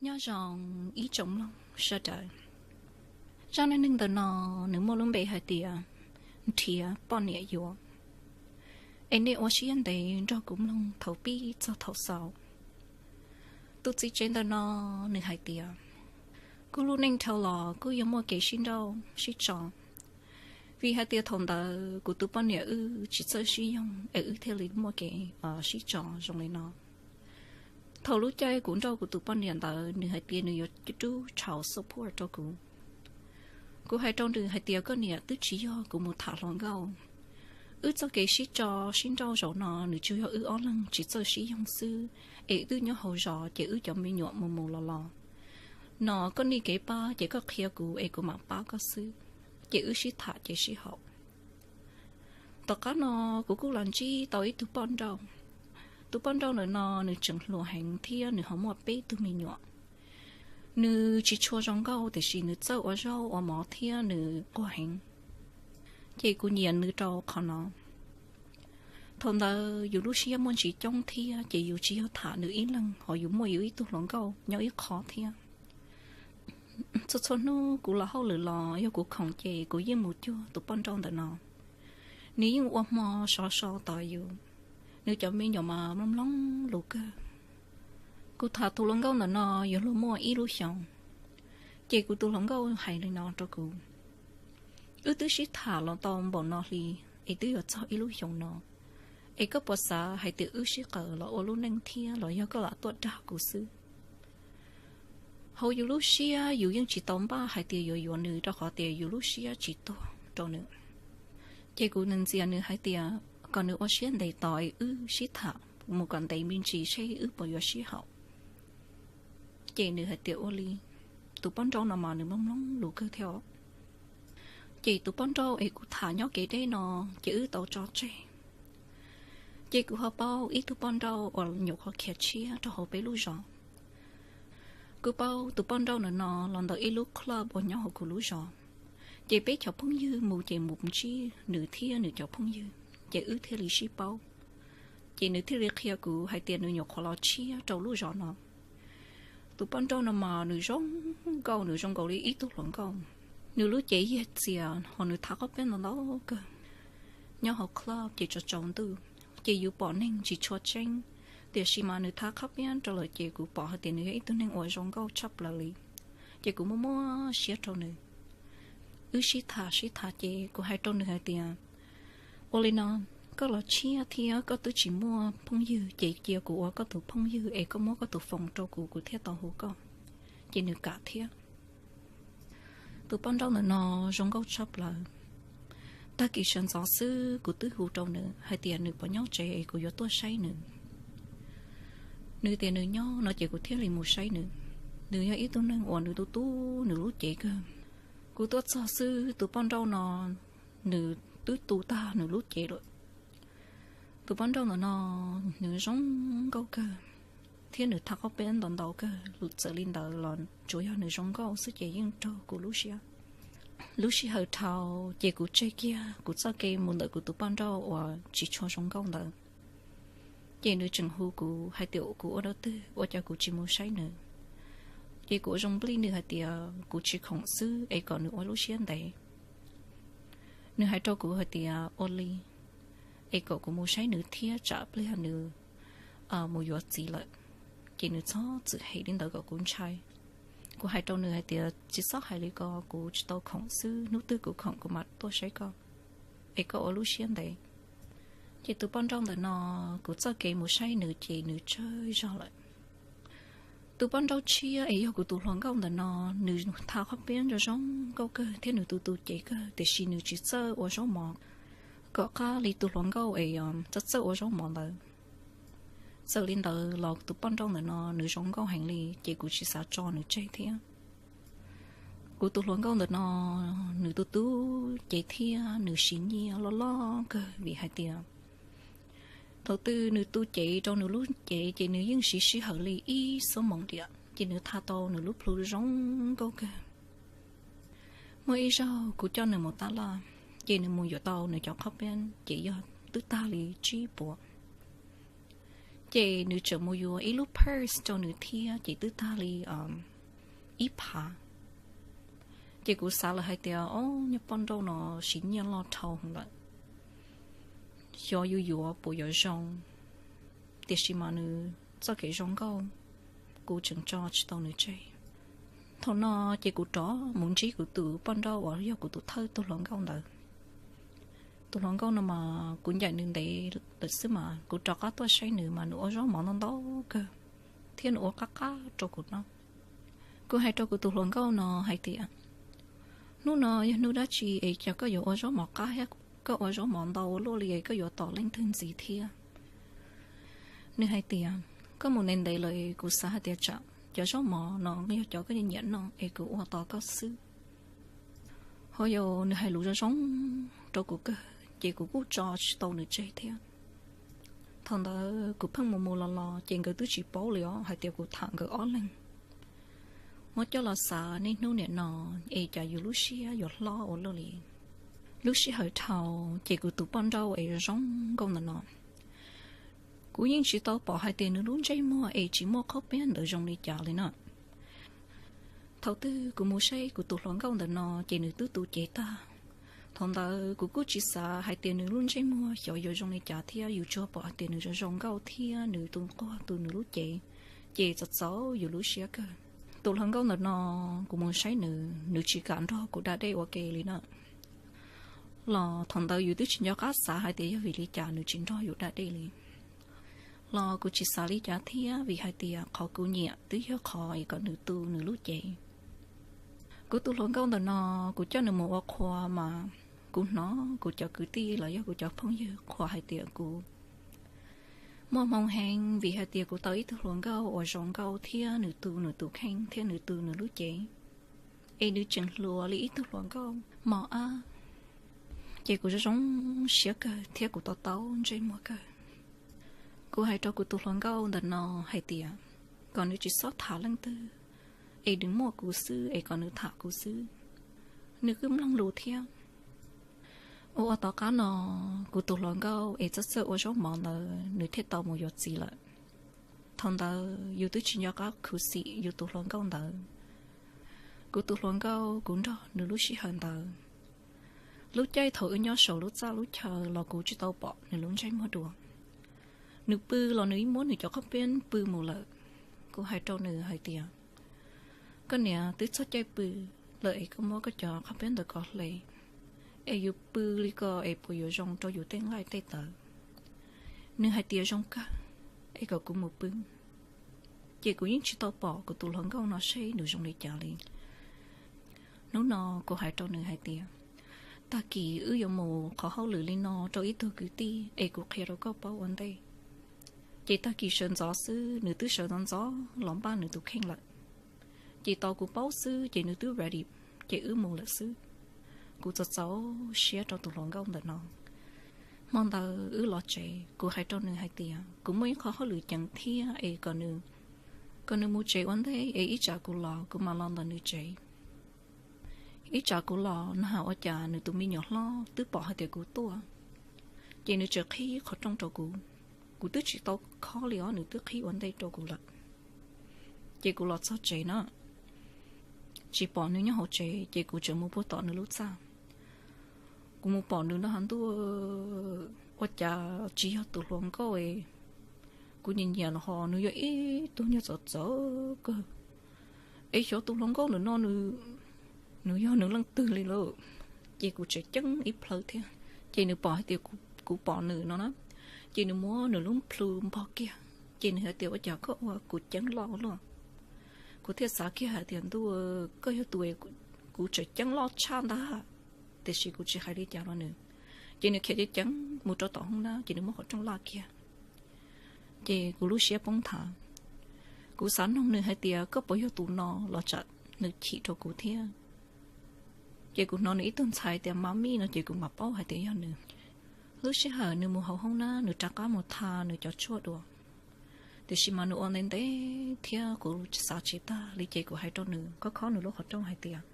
Nyob zoo ib tsoom mloog sawv daws. Zaj neej neeg ntawm no nws muaj lub npe hais tias nrhiav poj niam yuav. Es nej ua siab ntev nrog kuv mloog thaum pib txog thaum xaus. Tus txiv tsev ntawm no nws hais tias, kuv lub neej dhau los kuj yog muaj kev sib nrauj sib tso, vim hais tias thaum ntawd kuv tus poj niam wb tsis txawj sib yoog es wb thiaj li muaj kev sib tso zoo li no. Thaum lub caij kuv nrauj kuv tus poj niam ntawd nws hais tias nws yuav rub tshauv support rau kuv. Kuv hais rau nws hais tias koj niam, twb tsis yog kuv mus tham hluas nkauj. Wb txoj kev sib tso sib nrauj zaum no nws tsuas yog wb ob leeg tsis txawj sib yoog xwb, es wb nyob hauv zos ces wb cov me nyuam mus mus los los. No koj nij kev pab ces koj qhia kuv es kuv mam pab koj xwb, ces wb sib tham ces sib haum. Tom qab no kuv kuj los ntsib tau ib tug poj nrauj. Tus poj nrauj ntawm no nws tseem hluas heev thiab nws ho muaj peb tug me nyuam. Nws tsis tshua zoo nkauj tiam sis nws txawj ua zaub ua mov thiab nws quag heev, ces kuv nyiam nws rau qhov no. Thaum ntawd yus lub siab muaj ntsis coob thiab ces yus tsis yog tham nws ib leeg, ho yus muaj yus ib tug hluas nkauj nyob ib qho thiab. Txhua txhua hnub kuv los hauj lwm los yog kuv khoom ces kuv yeej mus cuag tus poj nrauj ntawm no. Nws yeej ua hmo sov so tos yus. Nws cov me nyuam mas mloog mloog lus kawg. Kuv tham tus hluas nkauj ntawm no yuav luag muaj ib lub xyoos, ces kuv tus hluas nkauj hais li no rau kuv: Wb twb sib tham los tau npaum no hli, es twb yuav txog ib lub xyoos no, es koj puas xav hais tias wb sib qawm los ua lub neej thiab los yog koj lam tuaj dag kuv xwb? Hauv yus lub siab yus yeej tsis tau npaj hais tias yuav yuav nws rau qhov tias yus lub siab tsis tuag rau nws. Ces kuv ntxias nws hais tias kom nws ua siab ntev tos es wb sib tham mus kom ntev me ntsis seb wb puas yuav sib haum. Ces nws hais tias ua li. Tus poj nrauj no mas nws mloog mloog lus kawg thiab. Ces tus poj nrauj es kuv tham nyob kev deb no, ces wb tau tso tseg. Ces kuv ho paub ib tug poj nrauj uas nyuam qhuav khiav tshiab rau hauv peb lub zos. Kuv paub tus poj nrauj ntawm no los ntawm ib lub club uas nyob hauv kuv lub zos. Ces peb cov phooj ywg mus ces mus ntsib nws thiab nws cov phooj ywg, ces wb thiaj li sib paub. Ces nws thiaj li qhia kuv hais tias nws nyuam qhuav los tshiab rau lub zos no. Tus poj nrauj no mas nws zoo nkauj, nws zoo nkaus li ib tug hluas nkauj. Nws lub cev yag txias ho nws thav qab peb ntau ntau kawg. Nyob hauv club ces tsaus tsaus ntuj, ces yus pom neeg tsis tshua tseeb, tiam sis mas nws thav qab peb rau lawm ces kuv pom hais tias nws yog ib tug neeg uas zoo nkauj tshaj plaws li. Ces kuv muaj muaj siab rau nws. Wb sib tham sib tham ces kuv hais rau nws hais tias, ua li no, koj los tshiab thiab koj twb tsis muaj phooj ywg ces cia kuv ua koj tus phooj ywg es koj muab koj tus foos rau kuv, kuv thiaj tau hu koj. Ces nws kam thiab. Tus poj nrauj ntawm no zoo nkauj tshaj plaws. Tag kis sawv ntxov xwb kuv twb hu rau nws hais tias nws puas nyob tsev es kuv yuav tuaj saib nws. Nws tias nws nyob no ces kuv thiaj li mus saib nws. Nws yog ib tug neeg uas nws tu tu nws lub cev kawg. Kuv tuaj txog xwb tus poj nrauj no nws twb tu tag nws lub cev lawm. Tus poj nrauj ntawm no nws zoo nkauj kawg thiab nws thav qab peb ntau ntau kawg. Txawm li ntawd los tsuas yog nws zoo nkauj xwb ces yeej raug kuv lub siab. Lub sij hawm dhau ces kuv tseg kiag kuv txoj kev mus ntawm kuv tus poj nrauj uas tsis tshua zoo nkauj ntawd. Ces nws tseem hu kuv hais tias kuv ua dab twg ua cas kuv tsis mus saib nws. Ces kuv ua zoo nplij nws hais tias kuv tsis khoom xwb es kom nws ua lub siab ntev. Nws hais rau kuv hais tias ua li, es kom kuv mus saib nws thiab tsam pliag nws mus yuav txiv lawm, ces nws txhob txwm hem li ntawd kom kuv ntshai. Kuv hais rau nws hais tias tsis txhob hais li ko, kuv tsis tau khoom xwb, hnub twg kuv khoom kuv mam tuaj saib koj, es koj ua lub siab ntev. Ces tus poj nrauj ntawm no, kuv txoj kev mus saib nws ces nws tsawg zog lawm. Tus poj nrauj tshiab es yog kuv tus hluas nkauj ntawm no, nws thav qab peb zoo zoo nkauj kawg thiab nws tu tu cev kawg tiam sis nws tsis txawj ua zaub mov kom qab li tus hluas nkauj es txawj txawj ua zaub mov ntawd. Txawm li ntawd los tus poj nrauj ntawm no nws zoo nkauj heev li ces kuv tsis xav tso nws tseg thiab. Kuv tus hluas nkauj ntawm no, nws tu tu cev thiab nws siv nyiaj loj loj kawg vim hais tias thaum twg nws tu cev rau nws lub cev ces nws yeej siv sij hawm li ib xuab moos diam ces nws tha tau nws lub plhu zoo nkauj kawg. Muaj ib zaug kuv coj nws mus tab laj, ces nws mus yuav tau nws cov qhob peeb ces yog twb tag li tsib puas. Ces nws tseem mus yuav ib lub purse rau nws thiab ces twb tag li ib phav. Ces kuv xav lawm hais tias, o, nyuag poj nrauj no siv nyiaj loj dhau lawm, xyov yus yuav puas yuav zoo. Tiam sis mas nws txoj kev zoo nkauj kuv tseem tso tsis tau nws tseg. Thaum no ces kuv rov mus ntsib kuv tus poj nrauj uas yog kuv tus thawj tus hluas nkauj ntawd. Tus hluas nkauj no mas kuv ncaim nws ntev lawm xwb mas kuv rov qab tuaj saib nws mas nws ua zaub mov ntau ntau kawg, thiab nws ua qab qab rau kuv noj. Kuv hais rau kuv tus hluas nkauj no hais tias, hnub no yog hnub dab tsi es cas koj yuav ua zaub mov qab thiab koj ua zaub mov ntau ua luaj li, koj yuav tos leej twg ntxiv thiab? Nws hais tias, koj mus ntev ntev lawm, kuv xav hais tias tsam cov zaub mov no yog cov koj nyiam noj es kuv ua tos koj xwb. Ho yog nws hais lus zoo zoo rau kuv kawg ces kuv kuj tso tsis tau nws tseg thiab. Thaum ntawd kuv pheej mus mus los los ces nkawd twb tsis paub li os hais tias kuv tham nkawd ob leeg. Muab coj los xav niaj hnub nim no es cas yus lub siab yuav hlob ua luaj li. Lub sij hawm dhau ces kuv tus poj nrauj es zoo nkauj ntawm no, kuv yeej tsis tau pom hais tias nws lub ntsej muag es tsis muaj qhov piab ntawd zoo li cas li na. Thaum twg kuv mus saib kuv tus hluas nkauj ntawm no ces nws twb tu cev tag. Thaum ntawd kuv kuj tsis xav hais tias nws lub ntsej muag xyov yuav zoo li cas thiab, yus tsuas pom hais tias nws zoo zoo nkauj thiab nws tus nquag tus nws lub cev ces txaus txaus yus lub siab kawg. Tus hluas nkauj ntawm no, kuv mus saib nws, nws tsis kam nrog kuv da dej ua ke li na. Los thaum ntawd yus twb tsis nco qab xav hais tias yog vim li cas nws tsis nrog yus da dej li. Los kuv tsis xav li cas thiab vim hais tias qhov kuv nyiam twb yog qhov es kom nws tu nws lub cev. Kuv tus hluas nkauj ntawm no, kuv coj nws mus ua qhua mas kuv hnov kuv cov kwv tij los yog kuv cov phooj ywg qhuas hais tias kuv muaj hmoo heev vim hais tias kuv tau ib tug hluas nkauj uas zoo nkauj thiab nws tu nws tus kheej thiab nws tu nws lub cev, es nws tseem hluas li ib tug hluas nkauj mos ab. Ces kuv zoo zoo siab kawg thiab kuv tau tau ntsej muag kawg. Kuv hais rau kuv tus hluas nkauj ntawm no hais tias kom nws tsis txhob tham leej twg, es nws muaj kuv xwb es kom nws tham kuv xwb. Nws kuj mloog lus thiab. Ua ua tom qab no, kuv tus hluas nkauj es txawj txawj ua zaub mov ntawd nws thiaj tau mus yuav txiv lawm. Thaum ntawd yus twb tsis nco qab khuv xim yus tus hluas nkauj ntawd. Kuv tus hluas nkauj, kuv nrog nws lub sij hawm ntawd, lub caij thaum wb nyob saum lub txaj lub chaw los kuv tsis tau pom nws lub ntsej muag dua. Nws pw los nws yeej muab nws cov qhob piab pw mus lawm. Kuv hais rau nws hais tias, koj niam, twb txog caij pw lawm es koj muab koj cov qhob piab ntawd kom hle, es yus pw li ko es puas yuav zoo rau yus tej nqaij tej tawv? Nws hais tias zoo kawg, es kom kuv mus pw. Ces kuv yeej tsis tau pom kuv tus hluas nkauj no seb nws zoo li cas li. Hnub no kuv hais rau nws hais tias, tag kis wb yuav mus qhov hauj lwm li no rau ib tug kwv tij es kuv qhia rau koj paub ua ntej. Ces tag kis sawv ntxov xwb nws twb sawv ntxov ntxov los npaj nws tus kheej lawm. Ces tau kuv paub xwb ces nws twb ready, ces wb mus lawm xwb. Kuv txaus txaus siab rau tus hluas nkauj ntawm no. Hmo ntawd wb los tsev, kuv hais rau nws hais tias kuv muaj ib qho hauj lwm ceev thiab es kom nws, kom nws mus tsev ua ntej es ib tsam kuv los kuv mam los ntawm nws tsev. Ib tsam kuv los no has ua cas nws tus me nyuam hlob twb pom hais tias kuv tuaj, ces nws tseem qhib qhov rooj rau kuv. Kuv twb tsis tau khob li os, nws twb qhib ua ntej rau kuv lawm. Ces kuv los txog tsev na, tsis pom nws nyob hauv tsev ces kuv tseem mus puag tom nws lub txaj. Kuv mus pom nws no has ntuj, ua cas tsis yog tus hluas nkauj. Kuv nyiam nyiam los ho nws yog ib tug nyuag txawv txawv kawg. Es xyov tus hluas nkauj ntawm no nws yog nws leej twg li lawm. Ces kuv tseem ceeb ib plhaw thiab. Ces nws pom hais tias kuv pom nws no na, ces nws muab nws lub plhu npog kiag, ces nws hais tias ua cas koj ua kuv ceeb loj ua luaj. Kuv thiaj xav kiag hais tias ntuj, koj yog tus kuv tseem ceeb loj tshaj ntag. Tiam sis kuv tsis hais li cas rau nws. Ces nws khiav ceev ceev mus rau tom hoob na, ces nws muab qhov rooj laj kiag. Ces kuv lub siab poob nthav. Kuv xav noog nws hais tias koj puas yog tus no los tsam nws chim rau kuv thiab. Ces kuv hnov nws ib tug ntxhais tias mami no ces kuv mam paub hais tias yog nws. Lub sij hawm nws mus hauv hoob na, nws rov qab mus tha nws cov tshuaj dua. Tiam sis mas nws ua ntev ntev thiab kuv xav tsis tag li ces kuv hais rau nws khob khob nws lub qhov rooj hais tias,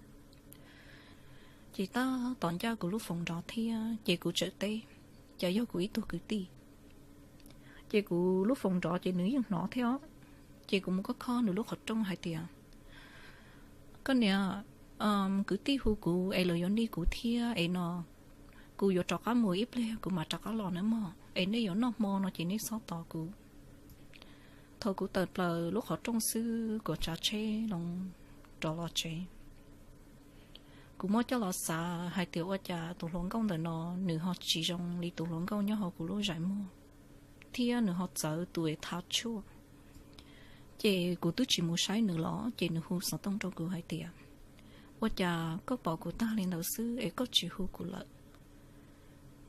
ces tab tom ncaj kuv lub foos nrov thiab ces kuv tseem teb, cas yog kuv ib tug kwv tij. Ces kuv lub foos nrov ces nws yeej hnov thiab. Ces kuv mus khob khob nws lub qhov rooj hais tias, koj niam, kwv tij hu kuv es lawv yuav nij kuv thiab es no kuv yuav rov qab mus ib pliag kuv mam rov qab los nawb mog, es nej yuav noj hmo no ces nej txhob tos kuv. Thaum kuv tawm plaws lub qhov rooj xwb kuv tsav tsheb los rov los tsev. Kuv muab coj los xav hais tias ua cas tus hluas nkauj ntawm no nws ho tsis zoo li tus hluas nkauj nyob hauv kuv lub zais muag, thiab nws ho txawv tus es thav tshuaj. Ces kuv twb tsis mus saib nws los ces nws hu xov tooj rau kuv hais tias, ua cas koj pom kuv tag li ntawd xwb es koj tsis hu kuv lawm?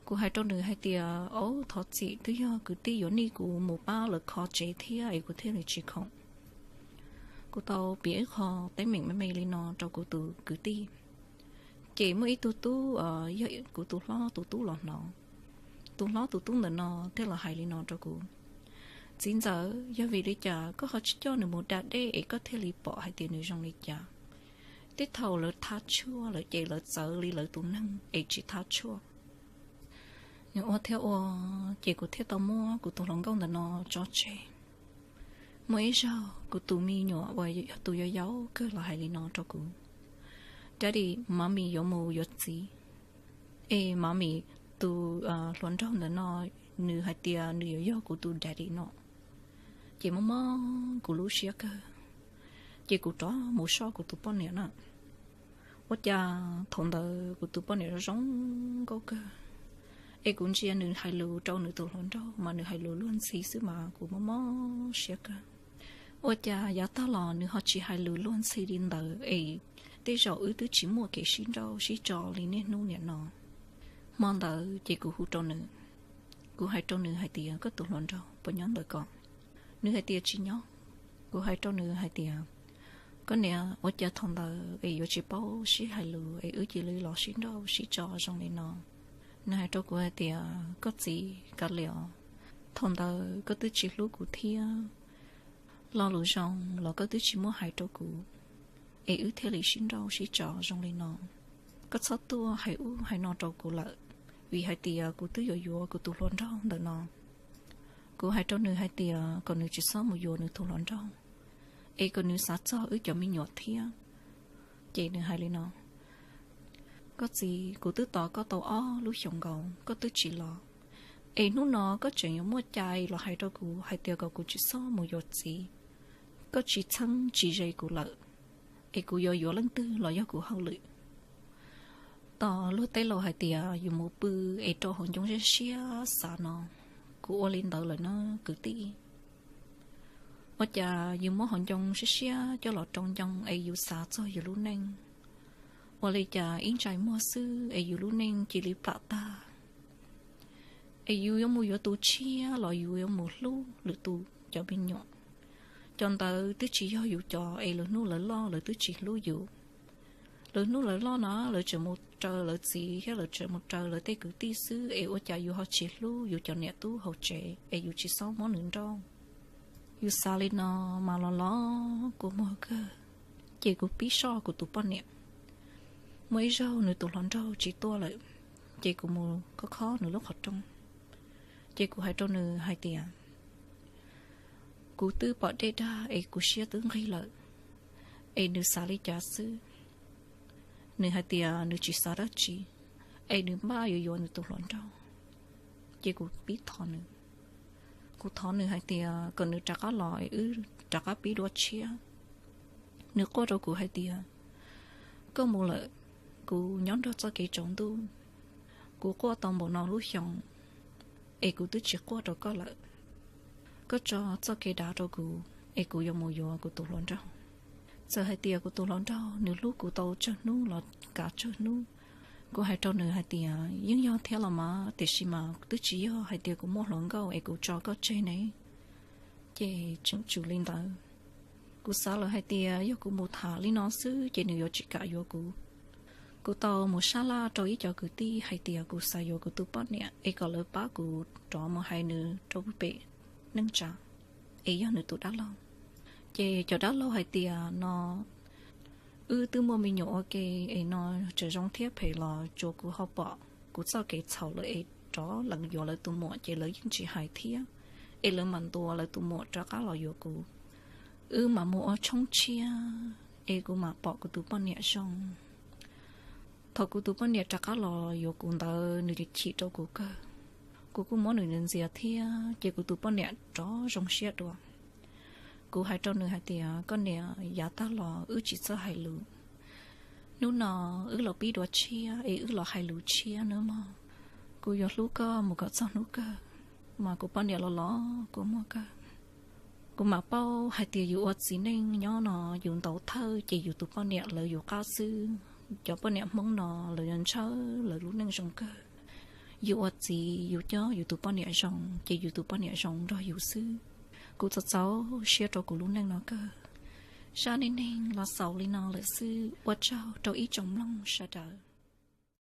Kuv hais rau nws hais tias, au, thov txim, twb yog kwv tij yuav nij kuv mus pab lawv kho tsev thiab es kuv thiaj li tsis khoom. Kuv tau piav ib qho teeb meem me me li no rau kuv tus kwv tij. Ces muaj ib tug tub, yog kuv tus hlob tus tub los hnov. Tus hlob tus tub ntawm no thiaj los hais li no rau kuv, txiv ntxawm, yog vim li cas koj ho tsis coj nws mus da dej es koj thiaj li pom hais tias nws zoo li cas? Tej thaum lawv thav tshuaj lawm ces lawv txawv li lawv tus neeg es tsis thav tshuaj. Nws ua thiab ua, ces kuv thiaj tau muab kuv tus hluas nkauj ntawm no tso tseg. Muaj ib zaug kuv tus me nyuam uas yog tus yau yau kawg los hais li no rau kuv, daddy, mami yuav mus yuav txiv, es mami, tus hluas nraug ntawm no nws hais tias nws yuav yog kuv tus daddy no. Ces mob mob kuv lub siab kawg, ces kuv rov mus soj kuv tus poj niam na. Ua cas thaum ntawd kuv tus poj niam zoo zoo nkauj kawg, es kuv ntsia nws hais lus rau nws tus hluas nraug mas nws hais lus luag ntxhi xwb mas kuv mob mob siab kawg. Ua cas yav tag los nws ho tsis hais lus luag ntxhi li ntawd es tej zaum wb twb tsis muaj kev sib nrauj sib tso li niaj hnub niam no. Hmo ntawd ces kuv hu rau nws, kuv hais rau nws hais tias, koj tus hluas nraug puas nyob ntawm ko? Nws hais tias tsis nyob. Kuv hais rau nws hais tias, koj niam, ua cas thaum ntawd es yuav tsis paub sib hais lus es wb cia li los sib nrauj sib tso zoo li no? Nws hais rau kuv hais tias, koj txiv, kav liam os, thaum ntawd koj twb tsis hlub kuv thiab, lo lus zoo los koj twb tsis muab hais rau kuv, es wb thiaj li sib nrauj sib tso zoo li no. Koj txhob tuaj hais ub hais no rau kuv lawm, vim hais tias kuv twb yuav yuav kuv tus hluas nraug ntawm no. Kuv hais rau nws hais tias kom nws tsis txhob mus yuav nws tus hluas nraug, es kom nws xav txog wb cov me nyuam thiab. Ces nws hais li no, koj txiv, kuv twb tos koj tau ob lub xyoos nkaus koj twb tsis los, es hnub no koj tseem yuav muaj cai los hais rau kuv hais tias kom kuv tsis txhob mus yuav txiv. Koj tsis txheeb tsis ze kuv lawm, es kuv yuav yuav leej twg los yog kuv hauj lwm. Tos luag tej laus hais tias yus mus pw es rau hauv ncoo siab siab xav no, kuv ua li ntawd lawm na kwv tij. Ua cas yus muab hauv ncoo siab siab coj los rau ncoo es yus xav txog yus lub neej? Ua li cas ib ntsais muag xwb es yus lub neej cia li plam tag, es yus yuav mus yuav tus tshiab los yus yuav mus hlub lwm tus cov me nyuam? Cov ntawd twb tsis yog yus cov es lawv hnub lawv loj lawv twb tsis hlub yus. Lawv hnub lawv loj no lawv tseem mus raws lawv txiv thiab lawv tseem mus raws lawv tej kwv tij xwb, es ua cas yus ho tsis hlub yus cov niam tub hauv tsev es yus tsis txhob muab nws nrauj? Yus xav li no mas los los kua muag kawg, ces kuv pib soj kuv tus poj niam. Muaj ib zaug nws tus hluas nraug tsis tuaj lawm, ces kuv mus khob khob nws lub qhov rooj, ces kuv hais rau nws hais tias, kuv twb pom dej dag es kuv siab twb nqig lawm, es nws xav li cas xwb? Nws hais tias nws tsis xav dab tsi, es nws npaj yuav yuav nws tus hluas nraug. Ces kuv pib thov nws, kuv thov nws hais tias kom nws rov qab los es wb rov qab pib dua tshiab. Nws quaj rau kuv hais tias, koj mus lawm, kuv nyob nrog txoj kev tsaus ntuj, kuv quaj tau npaum no lub xyoo, es kuv twb tsis quaj rau koj lawm. Koj tso txoj kev dav rau kuv es kuv yuav mus yuav kuv tus hluas nraug. Txawm hais tias kuv tus hluas nraug nws hlub kuv tau tsawg hnub los kav tsawg hnub. Kuv hais rau nws hais tias yeej yog thiab los mas, tiam sis mas twb tsis yog hais tias kuv muaj hluas nkauj es kuv tso koj tseg ne. Ces tseem tsum li ntawd. Kuv xav lawm hais tias yog kuv mus tham li no xwb ces nws yuav tsis kam yuav kuv. Kuv tau mus sab laj rau ib cov kwv tij hais tias kuv xav yuav kuv tus poj niam es kom lawv pab kuv rov mus hais nws rau pem neej tsa, es yog nws tus dab laug. Ces cov dab laug hais tias no, wb twb muaj me nyuam ua ke es no, tseem zoo thiab phem los tsuas kuv ho pom kuv txoj kev txhaum lawm es rov lees yuav lawv tus muam ces lawv yeej tsis hais thiab. es lawv mam ntuas lawv tus muam rov qab los yuav kuv. Wb mam mus ua tshoob tshiab es kuv mam pom kuv tus poj niam zoo. Thaum kuv tus poj niam rov qab los yuav kuv ntawd nws chim rau kuv kawg. Kuv kuj muab nws ntxias thiab ces kuv tus poj niam rov zoo siab dua. Kuv hais rau nws hais tias, koj niam, yav tag los wb tsis txawj hais lus. Hnub no wb los pib dua tshiab es wb los hais lus tshiab nawb mog. Kuv yuav hlub koj mus kom txog hnub kawg. Mas kuv poj niam los los kua muag kawg. Kuv mam paub hais tias yus ua txiv neej nyob no, yus ntaus thawj ces yus tus poj niam lawv yus qab xwb. Cov poj niam Hmoob no lawv yuav ntshaw lawv lub neej zoo kawg. Yus ua txiv yus coj yus tus poj niam zoo ces yus tus poj niam zoo nrog yus xwb. Kuv txaus txaus siab rau kuv lub neej no kawg. Zaj neej neeg los xaus li no lawm xwb, ua tsaug rau ib tsoom mloog sawv daws.